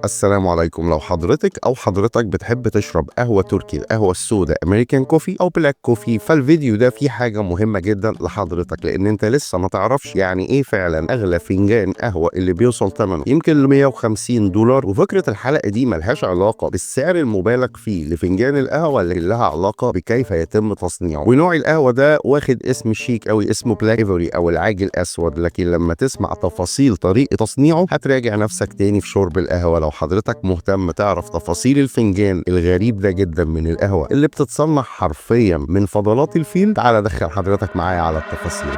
السلام عليكم. لو حضرتك او حضرتك بتحب تشرب قهوة تركي، القهوة السوداء، American coffee او black coffee، فالفيديو ده فيه حاجة مهمة جدا لحضرتك، لان انت لسه ما تعرفش يعني ايه فعلا اغلى فنجان قهوة اللي بيوصل ثمنه يمكن ل 150 دولار. وفكرة الحلقة دي ملهاش علاقة بالسعر المبالغ فيه لفنجان القهوة، اللي لها علاقة بكيف يتم تصنيعه. ونوع القهوة ده واخد اسم شيك قوي، اسمه Black Ivory او العاج الاسود، لكن لما تسمع تفاصيل طريقة تصنيعه هتراجع نفسك تاني في شرب القهوة. لو حضرتك مهتم تعرف تفاصيل الفنجان الغريب ده جدا من القهوة اللي بتتصنع حرفيا من فضلات الفيل، تعال دخل حضرتك معايا على التفاصيل.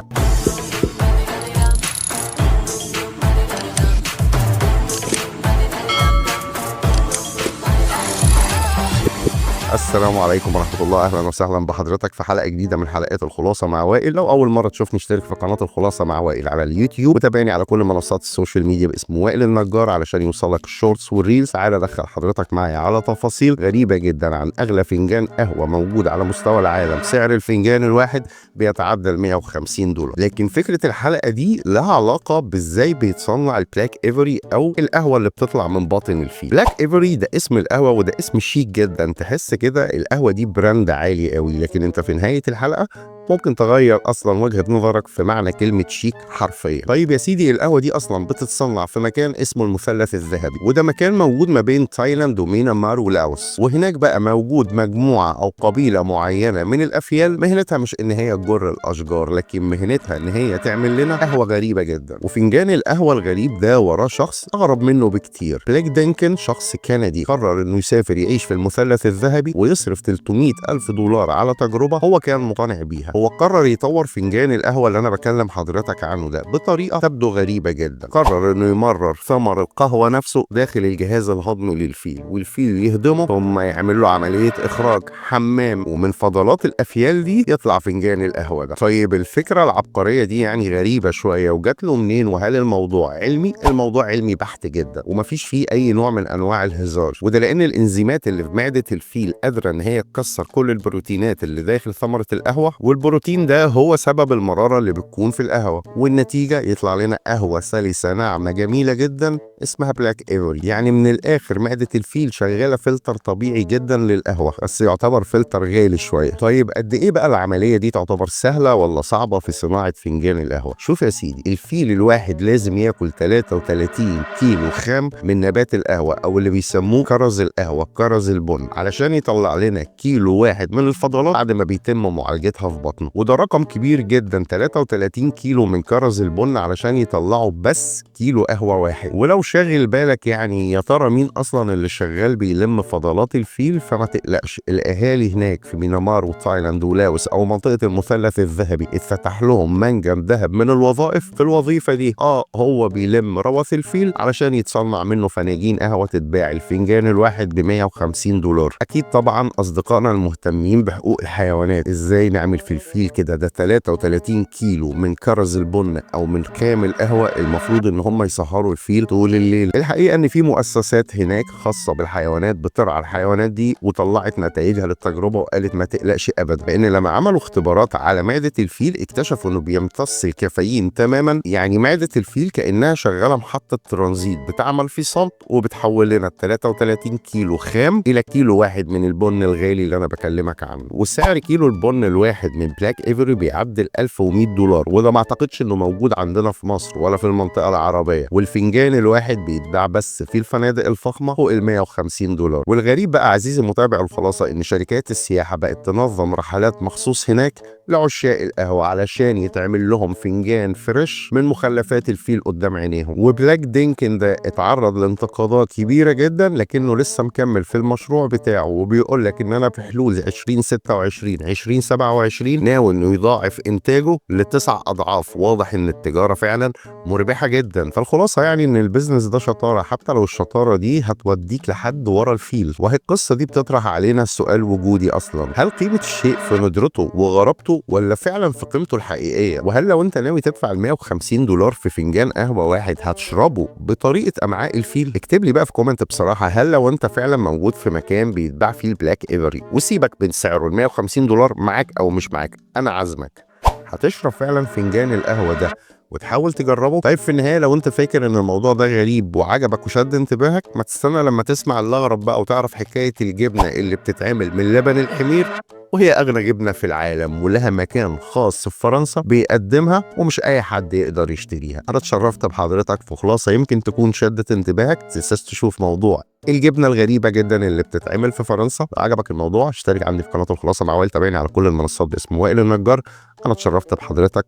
السلام عليكم ورحمة الله، أهلا وسهلا بحضرتك في حلقة جديدة من حلقات الخلاصة مع وائل. لو أول مرة تشوفني اشترك في قناة الخلاصة مع وائل على اليوتيوب، وتابعني على كل منصات ال social media باسم وائل النجار علشان يوصلك ال shorts وال reels. تعالى أدخل حضرتك معايا على تفاصيل غريبة جدا عن أغلى فنجان قهوة موجود على مستوى العالم. سعر الفنجان الواحد بيتعدى ال 150 دولار. لكن فكرة الحلقة دي لها علاقة بإزاي بيتصنع ال Black Ivory أو القهوة اللي بتطلع من باطن الفيل. Black Ivory ده اسم القهوة، وده اسم شيك جدا، تحس كده القهوة دي brand عالي قوي، لكن انت في نهاية الحلقة ممكن تغير اصلا وجهة نظرك في معنى كلمة شيك حرفيا. طيب يا سيدي، القهوة دي اصلا بتتصنع في مكان اسمه المثلث الذهبي، وده مكان موجود ما بين تايلاند وميانمار ولاوس. وهناك بقى موجود مجموعة او قبيلة معينة من الافيال، مهنتها مش ان هي تجر الاشجار، لكن مهنتها ان هي تعمل لنا قهوة غريبة جدا. وفنجان القهوة الغريب ده وراه شخص اغرب منه بكتير، بليك دينكن، شخص كندي قرر انه يسافر يعيش في المثلث الذهبي ويصرف 300 ألف دولار على تجربة هو كان مقتنع بيها. هو قرر يطور فنجان القهوة اللي أنا بكلم حضرتك عنه ده بطريقة تبدو غريبة جدا. قرر إنه يمرر ثمر القهوة نفسه داخل الجهاز الهضمي للفيل، والفيل يهضمه ثم يعمل له عملية إخراج حمام، ومن فضلات الأفيال دي يطلع فنجان القهوة ده. طيب الفكرة العبقرية دي يعني غريبة شوية، وجات له منين؟ وهل الموضوع علمي؟ الموضوع علمي بحت جدا، ومفيش فيه أي نوع من أنواع الهزار، وده لأن الإنزيمات اللي في معدة الفيل قادرة إن هي تكسر كل البروتينات اللي داخل ثمرة القهوة، والبروتين ده هو سبب المرارة اللي بتكون في القهوة، والنتيجة يطلع لنا قهوة سلسة ناعمة جميلة جدا اسمها Black Ivory. يعني من الآخر معدة الفيل شغالة فلتر طبيعي جدا للقهوة، بس يعتبر فلتر غالي شوية. طيب قد إيه بقى العملية دي تعتبر سهلة ولا صعبة في صناعة فنجان القهوة؟ شوف يا سيدي، الفيل الواحد لازم ياكل 33 كيلو خام من نبات القهوة أو اللي بيسموه كرز القهوة، كرز البن، علشان يطلع لنا كيلو واحد من الفضلات بعد ما بيتم معالجتها في بطنه. وده رقم كبير جدا، 33 كيلو من كرز البن علشان يطلعوا بس كيلو قهوة واحد. ولو شاغل بالك يعني يا ترى مين اصلا اللي شغال بيلم فضلات الفيل، فما تقلقش، الاهالي هناك في ميانمار وتايلاند ولاوس او منطقة المثلث الذهبي اتفتح لهم منجم ذهب من الوظائف في الوظيفة دي. هو بيلم روث الفيل علشان يتصنع منه فناجين قهوة تتباع الفنجان الواحد ب 150 دولار. اكيد طبعا اصدقائنا المهتمين بحقوق الحيوانات، ازاي نعمل في الفيل كده؟ ده 33 كيلو من كرز البن او من خام القهوة، المفروض ان هم يسهروا الفيل طول الليل. الحقيقة ان في مؤسسات هناك خاصة بالحيوانات بترعى الحيوانات دي، وطلعت نتائجها للتجربة وقالت ما تقلقش ابدا، لان لما عملوا اختبارات على معدة الفيل اكتشفوا انه بيمتص الكافيين تماما. يعني معدة الفيل كأنها شغالة محطة ترانزيت، بتعمل في صمت وبتحول لنا 33 كيلو خام الى كيلو واحد من البن الغالي اللي انا بكلمك عنه. وسعر كيلو البن الواحد من Black Ivory بيعدل 1100 دولار، وده ما اعتقدش انه موجود عندنا في مصر ولا في المنطقة العربية. والفنجان الواحد بيتباع بس في الفنادق الفخمة فوق ال 150 دولار. والغريب بقى عزيزي المتابع الخلاصة، ان شركات السياحة بقت تنظم رحلات مخصوص هناك لعشاق القهوة علشان يتعمل لهم فنجان fresh من مخلفات الفيل قدام عينيهم. وبلاك دينكن ده اتعرض لانتقادات كبيرة جدا، لكنه لسه مكمل في المشروع بتاعه، وبيقول لك ان انا في حلول 2026 2027 ناوي انه يضاعف انتاجه ل9 اضعاف. واضح ان التجارة فعلا مربحة جدا. فالخلاصة يعني ان ال business ده شطارة، حتى لو الشطارة دي هتوديك لحد ورا الفيل. وهي القصة دي بتطرح علينا السؤال وجودي اصلا، هل قيمة الشيء في ندرته وغرابته ولا فعلا في قيمته الحقيقية؟ وهل لو انت ناوي تدفع ال 150 دولار في فنجان قهوة واحد هتشربه بطريقة امعاء الفيل؟ اكتب لي بقى في comment بصراحة، هل لو انت فعلا موجود في مكان بيتباع فيه ال Black Ivory وسيبك من سعره ال 150 دولار معاك او مش معاك، انا عازمك هتشرب فعلا فنجان القهوة ده وتحاول تجربه. طيب في النهاية لو انت فاكر ان الموضوع ده غريب وعجبك وشد انتباهك، ما تستنى لما تسمع الاغرب بقى وتعرف حكاية الجبنة اللي بتتعمل من لبن الحمير، وهي اغنى جبنه في العالم ولها مكان خاص في فرنسا بيقدمها ومش اي حد يقدر يشتريها. انا اتشرفت بحضرتك في خلاصه يمكن تكون شدت انتباهك. تنساش تشوف موضوع الجبنة الغريبة جدا اللي بتتعمل في فرنسا. لو عجبك الموضوع اشترك عندي في قناة الخلاصة مع وائل، تابعني على كل المنصات باسم وائل النجار. انا اتشرفت بحضرتك،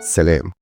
سلام.